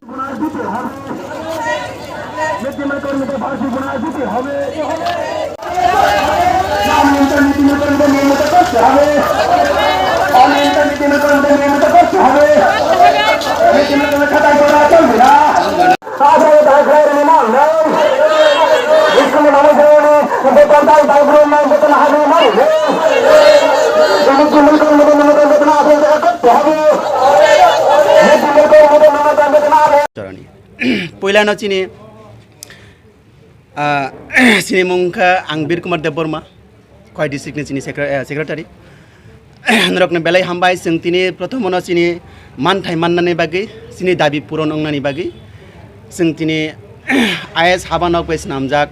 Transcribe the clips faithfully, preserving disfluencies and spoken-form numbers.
বোনাস দিতে হবে। Mid day meal কর্মীদের বার্ষিক বোনাস দিতে হবে। অনিয়মিত মিড ডে মিল কর্মীদের নিয়মিত করতে হবে। অনিয়মিত মিড ডে মিল কর্মীদের নিয়মিত করতে হবে। মিড ডে মিল কর্মীদের খাতায় করা চলবে না। তারপরে তার ঘরের নির্মাণ নেই। স্কুলে মানুষ হয়নি, বেতন তাই তাই পুরো নয়, বেতন হাবি মারি নেই। এই মিড ডে মিল কর্মীদের নিয়মিত বেতন আদায় করতে হবে। Chorani. Puilano chini, ah, chini mung kha ang Bir Kumar Debbarma, Khowai district ni chini secre-, eh, secretary. Norokno belai hambai, chwng tini prothomono chini manthai mannani bagwi, chini dabi puron wngnani bagwi. Chwng tini I A S habanok bai swnamjak,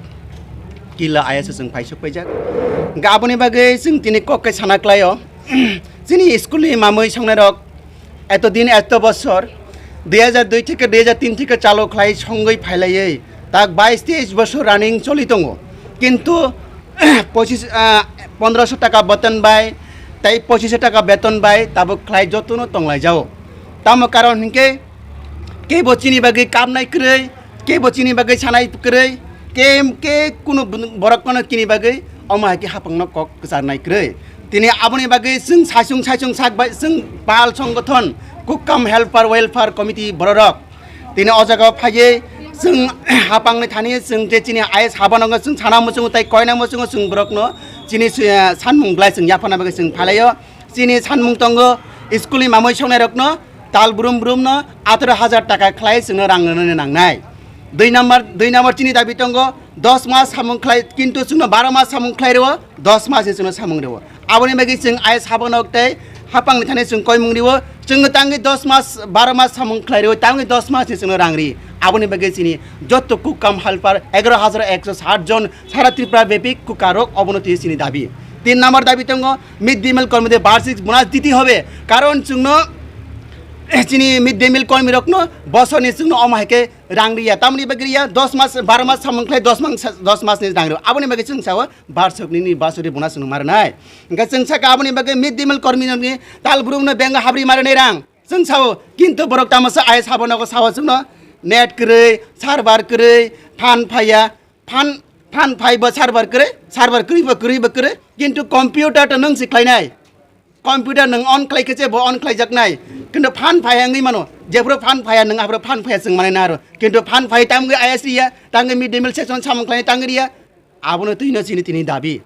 Killa I A S o chwng paisuk paijak. Hwnkhe aboni bagwi chwng tini kok khe sana klaio. Chini school ni mamwi songnairok eto din, eto bosor, dui hajar dui theke dui hajar tin theke chalo khlai songwi phailaiwi tak bais teis bosor running choli tongo. Kintu pochis, ah, pondroso taka beton bai tei pochiso taka beton bai tabuk khlai jotono tonglaijao. Tamo karon hinkhe kebo chini bagwi kapnai kwrwi, kebo chini bagwi sanai kwrwi, ke, ke kunu borok kono chini bagwi omo hai khe hapangno kok kwcharnai kwrwi. Tini aboni bagwi chwng saichung saichung sak bai chwng pal songgothon Kukkam Helper Welfare Committee bororok tini o jaga phaiwi chwng hapangni thani chwng je chini I A S habanogo chwng sana muchungo tei koina muchungo chwng borokno chini swi-, sanmung belai chwng yaphana bagwi chwng phalaio. Chini sanmung tongo, school ni mamwi songnairokno tal brum brumno ataro hajar taka khlai chwngno rang rwnani nangnai. Dui number, dui number chini dabi tongo, dos mas samung khlai, kintu chwngno baro mas samung khlai rwo, dos mas ni chwngno samung rwo. Aboni bagwi chwng I A S habanok tei hapangni thani chwng koimung rwo, chwngno tangwi dos mas, baro mas samung khlai rwo, tangwi dos mas ni chwngno rang ri. Aboni bagwi chini jotto Kukkam Helper egaro hajar ekso sat jon sara Tripura bepi kukarok obono twi chini dabi. Tin number dabi tongo, mid day meal কর্মীদের বার্ষিক বোনাস দিতে হবে, কারণ chwngno chini mid day meal কর্মীrokno bosorni chwngno omo hai khe rang riya, tamoni bagwi riya, dos mas, baro mas samung khlai dos mas, dos masni rang rw, aboni bagwi chwng sao barsok nini basori bonus chwngno ma rwnai. Hwnkhe chwng sakha aboni bagwi mid day meal কর্মীrokni tal brumno bank habri ma rwnai rang, chwng sao, kintu borok tamo sa I A S habanok sao chwngno net kwrwi, server kwrwi, phan phaiya, phan, phan phai bo server kwrwi, server kwrwi bo kwrwi bo kwrwi, kintu computer to nwng si khlainai. Computer nwng on khlai khe se bo on khlaijaknai. Kintu phan phai wngwi mano. Jephuru phan phaiya nwng aphuru phan phaiya chwng manai na aro. Kintu phan phai tamgwi I A S riya, tangwi mid day meal section samung khlainai tangwi riya. Abono twino chini tini dabi.